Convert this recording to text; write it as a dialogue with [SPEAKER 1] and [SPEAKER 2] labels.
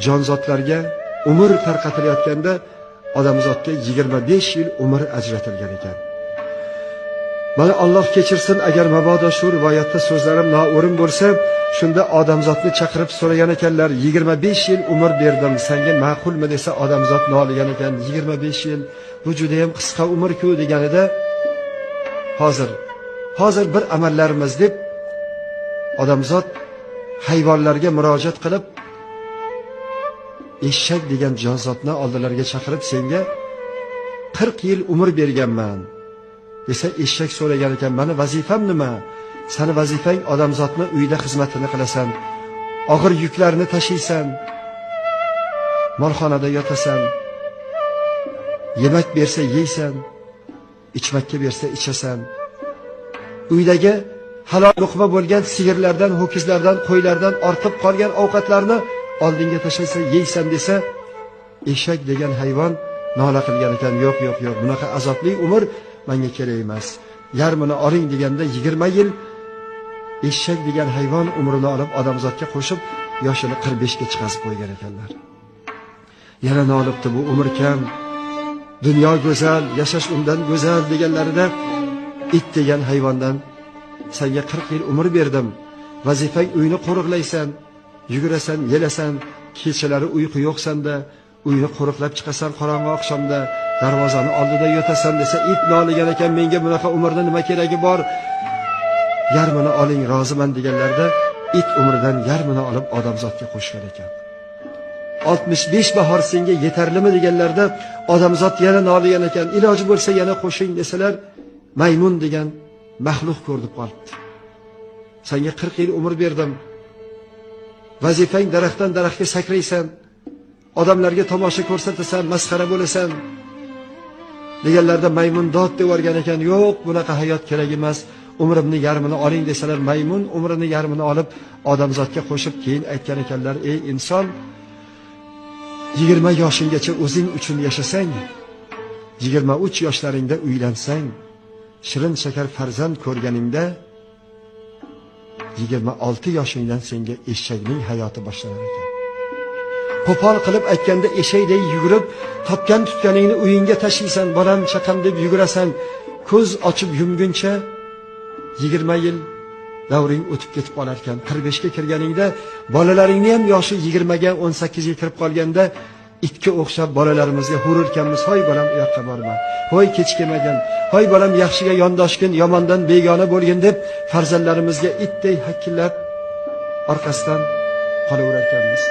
[SPEAKER 1] Jonzotlarga umr tarqatilayotganda odamzodga 25 yil umr ajratilgan ekan. Mana Alloh kechirsin, agar mabodo shu rivoyatda so'zlarim noo'rin bo'lsa, shunda odamzodni chaqirib so'ragan ekanlar, 25 yil umr berdim, senga ma'qulmi desa, odamzod noligan ekan, 25 yil bu juda ham qisqa umr-ku deganida, hozir bir amallarimiz deb odamzod hayvonlarga murojaat qilib, eshak degan jonzotni oldilariga chaqirib, senga 40 yil umr berganman desa, eshak so'ragan ekan, mani vazifam nima? Sani vazifang odamzodni uyda xizmatini qilasan, og'ir yuklarni tashiysan, molxonada yotasan, yemak bersa yeysan, ichmakka bersa ichasan, uydagi halol luqma bo'lgan sigirlardan, ho'kizlardan, qo'ylardan ortib qolgan ovqatlarni oldinga tashlaysan, yeysan desa, eshak degan hayvon nola qilgan ekan, yo'q, yo'q, yo'q, bunaqa azobli umr menga kerak emas. Yarmini oling deganda 20 yil eshak degan hayvon umrini olib odamzodga qo'shib, yoshini 45 ga chiqazib qo'ygan ekanlar. Yana nolibdi, bu umr kam, dunyo go'zal, yashash undan go'zal deganlarida it degan hayvondan senga 40 yil umr berdim, vazifang uyni qo'riqlaysan, yugurasan, yelasan, kechalari uyqu yo'q senda, uyni qo'riqlab chiqasan qorong'i oqshomda, darvozani oldida yotasan desa, it noligan ekan, menga bunaqa umrda nima keragi bor, yarmini oling, roziman deganlarda it umridan yarmini olib odamzodga qo'shgan ekan. 65 bahor senga yetarlimi deganlarda odamzod yana noligan ekan, iloji bo'lsa yana qo'shing desalar, maymun degan maxluq ko'rib qolibdi. Senga 40 yil umr berdim, vazifang daraxtdan daraxtga sakraysan, odamlarga tomosha ko'rsatasan, masxara bo'lasan deganlarda maymun dod deb yuborgan ekan, yo'q, bunaqa hayot kerak emas, umrimni yarmini oling desalar, maymun umrini yarmini olib odamzodga qo'shib keyin aytgan ekanlar, ey inson, 20 yoshinggacha o'zing uchun yashasang, 23 yoshlaringda uylansang, shirin shakar farzand ko'rganingda 26 yoshingdan senga eshakning hayoti boshlanar ekan. Qo'pol qilib aytganda eshakday yugurib, topgan tutganingni uyingga tashiysan, bolam chaqam deb yugurasan, ko'z ochib yumguncha 20 yil davring o'tib ketib qolar ekan. 45 ga kirganingda bolalaringni ham yoshi 20 ga 18 ga kirib qolganda itga o'xshab bolalarimizga hururkanmiz, hoy bolam u yoqqa borma, hoy kech kelmagin, hoy bolam yaxshiga yondoshgin, yomondan begona bo'lgin deb farzandlarimizga itday hakillab orqasidan qolaverarkanmiz.